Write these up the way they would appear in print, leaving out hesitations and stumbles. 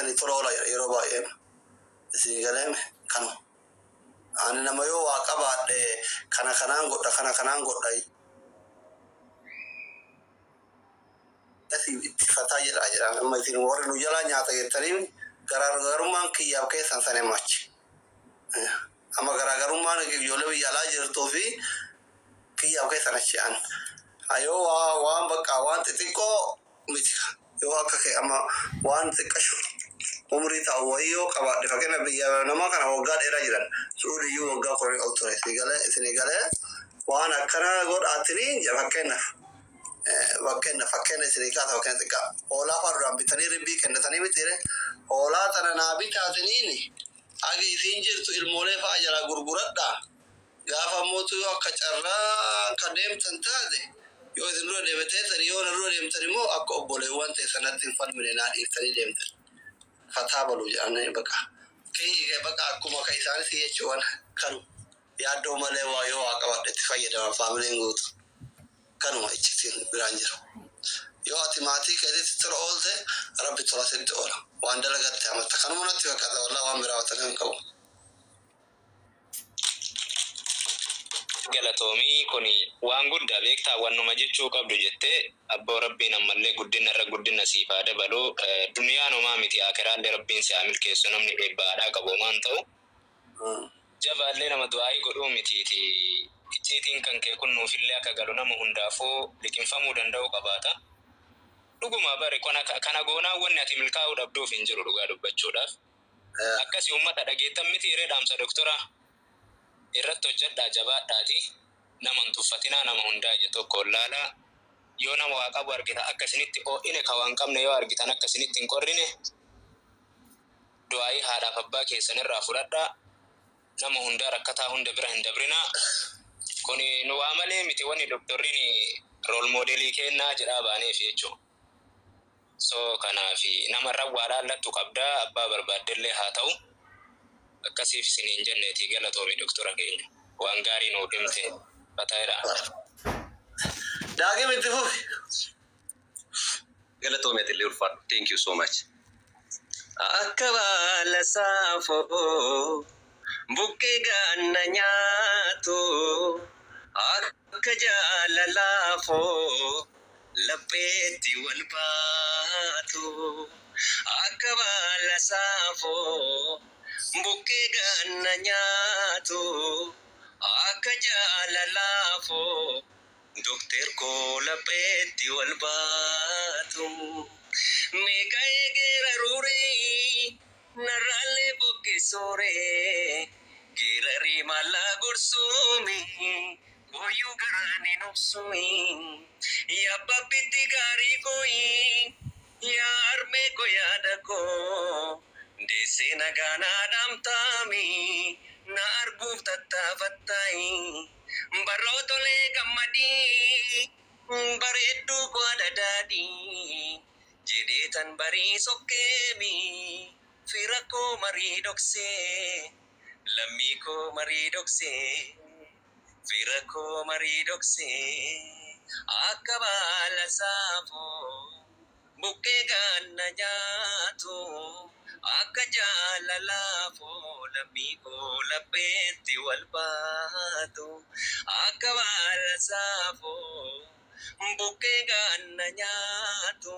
keessanii tola oola yeroo baay'ee. Isin galeeme kanuma. Ani nama yoo waa qabaadhe kana kanaan godha, kana kanaan godha. Asii itti fataa jedha jedhaan amma isin warri nu jalaa nyaata jettanii garaagarummaan kiyyaaf keessan sana machi. Amma garaagarummaan ijoollee biyya alaa jirtuu fi kiyyaaf keessan achi an. Yoo waa waan bakka waan xixiqqoo miti, yoo akka kee amma waan xiqqashu umrii ta'u wayii yoo qabaadhe, fakkeenya biyya namaa kana waggaa dheeraa jiran, Suudiyyuu waggaa 10 ol ture, isinii galee, waan akkana godhaatanii fakkeenyaaf fakkeenya isinii kaasa, fakkeenya xiqqaa hoolaa fa'aa duraan bitanii rimbii kennatanii mitiire, hoolaa tana naa bitaatiniin agi isiin jirtu ilmoolee fa'aa jalaa gurguradhaa, gaafa mootu yoo akka carraa kan deemtan taate, yoo isin dura deemteessan, yoo na dura deemtan immoo akka obboleewwan teessanatti hin falmine naa dhiiftanii deemtan. Fataa baluu jedhanii baqa. Kiyyi baqa akkuma ka isaanis jechuun kanu yaaddoo malee waa yoo waa qabadhe itti fayyadaman faamiliin guutu. Kanuma ichitiin biraan jiru. Yoo ati maatii keetitti tola oolte, Rabbi tola sitti oola. Waan dalagatte amatta. Kanuma natti fakkaata, wallaa waan biraa wata kan qabu. Galatoomii, kun waan guddaa beektaa, wannuma jechuu qabdu jettee. Abboo, Rabbiin ammallee guddina irra guddina siif haa dabalu. Duniyaan homaa miti, akiraallee Rabbiin si haa milkeessu. Namni eebba haadhaa qabu homaan ta'u jabaallee nama du'aayii godhuu mitiiti. Icciitiin kan kee kun nuufillee akka galu nama hundaafuu liqinfamuu danda'u qabaata. Dhuguma bari kana goonaa wanni ati milkaa'uu dhabduuf hin jiru, dhugaa dubbachuudhaaf. Akkasi uummata dhageettan miti hiree dhaamsa doktora irratti hojjedhaa, jabaadhaati. Nama hin tuffatinaa, nama hundaa ija tokko laalaa. Yoo nama waa qabu argitan akka isinitti oo'ine, ka waan qabne yoo argitan akka isinitti hin qorrine, du'aayii haadhaaf abbaa keessan irraa fudhadhaa. Nama hundaa, rakkataa hunda bira hin dabrinaa. Kuni nu waa malee miti wanni doktorriin role modelii kennaa jedhaa baaneef jechuudha. So kanaafi nama irra waa laallattu qabdaa, abbaa barbaaddellee haa ta'u. Akkasiif isiniin jenneeti. Galatoomi doktora keenya. Waan gaarii nuu himte fataayidha. Daagim, itti fufi. Galatoomi, ati illee ulfaadhu. Thank you so much. Akka baala saafoo buqqee ganna nyaatu, akka jaalalaafoo lapheetti wal baatu, akka baala saafoo buqqee ganna nyaatu, akka jaalalaafoo doktor koo lapheetti wal baatu. Meeqa eegeera ruuree narraallee bokkesooree geerarii mallaa gorsuumi koyyuu garaan hin obsumi, yabbabbitti gaarii kooyi, yaa harmee koo, yaada koo deessee nagaa naa dhaamtaami, na arguuf tattaafattaayi, barroo tolee gammadii bareedduu koo adadaadhii jedhee tan barii sokkeemi, fira koo marii dhoksee, lammii koo marii dhoksee, fira koo marii dhoksee, akka baala saafoo buqqee ganna nyaatu, akka jaalalaafoo lammii koo lapheetti wal baatu, akka baala saafoo buqqee ganna nyaatu,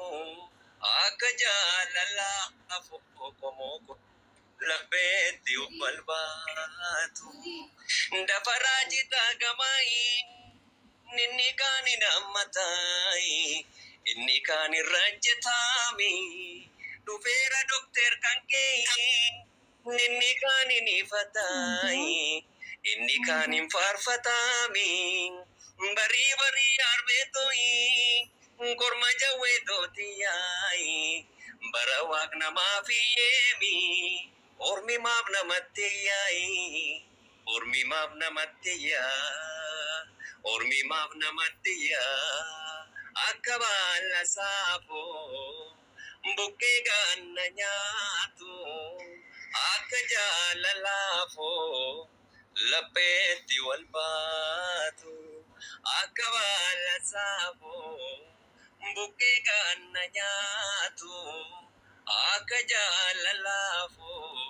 akka jaalalaafoo qomoo koo lapheetti wal baatu. Dafaraa jitaa gamaayi inni kaan hin hammataayi, inni kaan irra jetaami, dhufeera dokteer kan kee, inni kaan hin ifataayi, inni kaan hin faarfataami, barii barii arbeetooyi korma jawwee tootiyaayi, bara waaq namaaf hiyyeemi, ormi maaf namatti yaayi, ormi maaf namatti yaa, ormi maaf namatti yaa, akka baala saafoo buqqee ganna nyaatu, akka jaalalaafoo lapheetti wal baatu, akka baala saafoo buqqee ganna nyaatu, Akka jaalalaafoo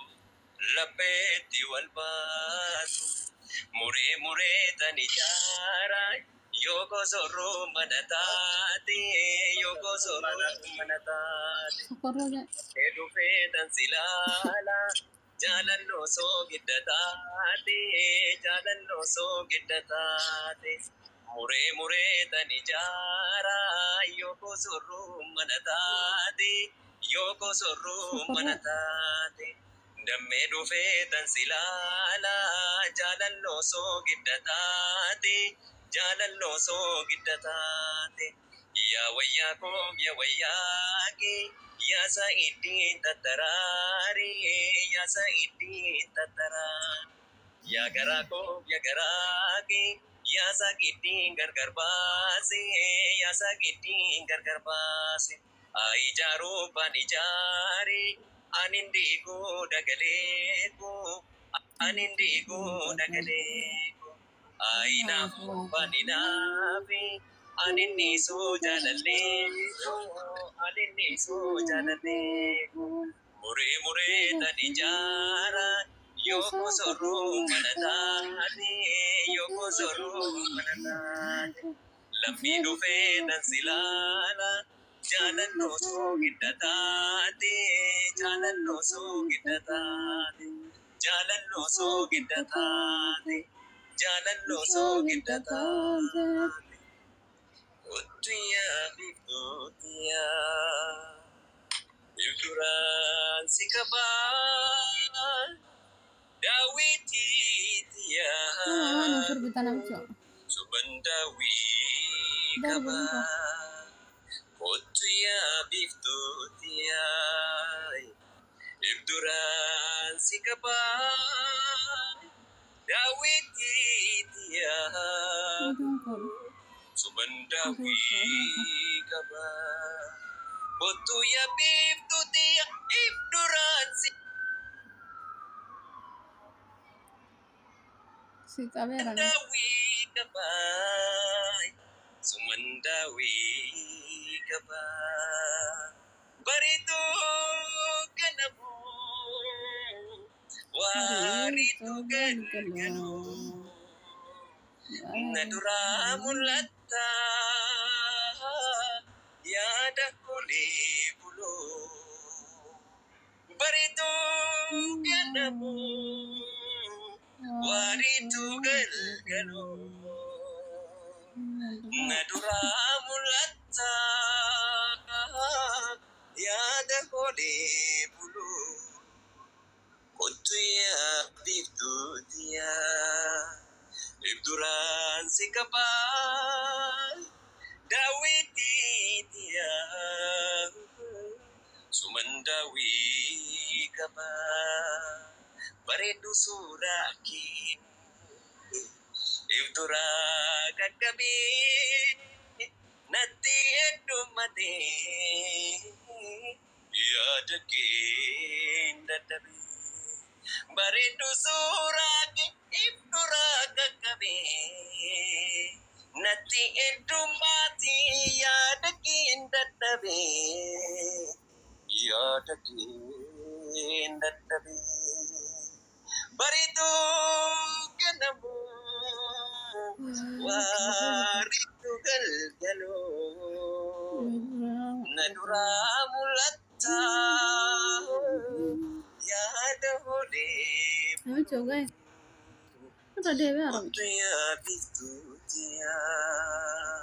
lapheetti wal baatu. Muree muree tan ijaara yoo kosorruu mana taate yoo kosorruu mana taate. Socorro jedhe. Dhufee tan silaala jaalalloo soo gidda taate jaalalloo soo gidda taate. Muree muree tan ijaara yoo kosorruu mana taate yoo kosorruu mana taate. Dammee dhufee tan silaala jaalalloo soo gidda taate jaalalloo soo gidda taate. Yaa wayyaa koo yaa wayyaa kee yaa sa'idiin tattaraare yaa sa'idiin tattaraare. Yaa garaa koo yaa garaa kee yaa sa'idiin gargar baase yaa sa'idiin gargar baase. Ayi jaaruu baan ijaare anin diiguu dagalee koo anin diiguu dagalee koo. Ayi naafuu baan inaafe anin niisuu jaalallee koo anin niisuu jaalallee koo. Muree muree tan ijaara yoo kosorruu mana taate yoo kosorruu mana taate. Lammii dhufee tan silaala jaalalloo soo gidda taate jaalalloo soo gidda taate jaalalloo soo gidda taate jaalalloo soo gidda taate. Uttuyaa biiftuutiyaa ifturaan si qabaa daawwitiitiyaa. Nama waan sirbita namicha. Suban daawwii Darbu qabaa. Kottu yaa biiftuutiyaa ifturaan si qabaa daawwitiitiyaa. Oduun kun. Suban daawwii qabaa. Kottu yaa biiftuutiyaa ifturaan si Si qabeera. daawwii qabaa. Suman daawwii qabaa. Bareedduu ganamuu waariitu galgaluu na duraa mul'atta yaada kolee buloo. Bareedduu ganamuu waariitu galgaluu. Na duraa mul'atta yaada kolee buluu. Kottu yaa biiftuutiyaa ifturaan si qabaa daawwitiitiyaa suman daawwii qabaa bareeddu suuraa kee. Ifturaa qaqqabee natti heddummatee yaada kee dadhabee bareeddu suuraa kee ifturaa qaqqabee natti heddummatee yaada kee dadhabee yaada kee dadhabee. Bareedduu ganamuu waariitu galgaluu na duraa mul'atta yaada holee Namicha ogaa. Irra deebi'aa haramtu. kottu yaa biiftuutiyaa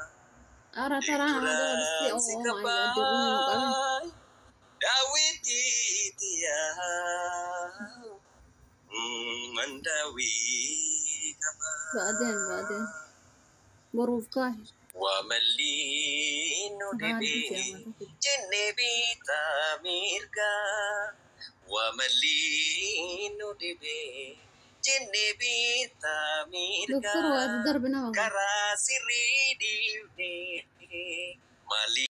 Ara taraa nama dabalistee ifturaan si oh my god dirree nu qabe. qabaa daawwitiitiyaa mandaawii qabaa. Baadeen baadeen. Boruuf kaahe. Wamalli nu Baadii dhibee jedhama. jennee bitaa mirgaa. Wamalli nu dhibee jennee bitaa Doktor waa mirgaa. darbi nama. Karaa sirrii dhiibnee maali.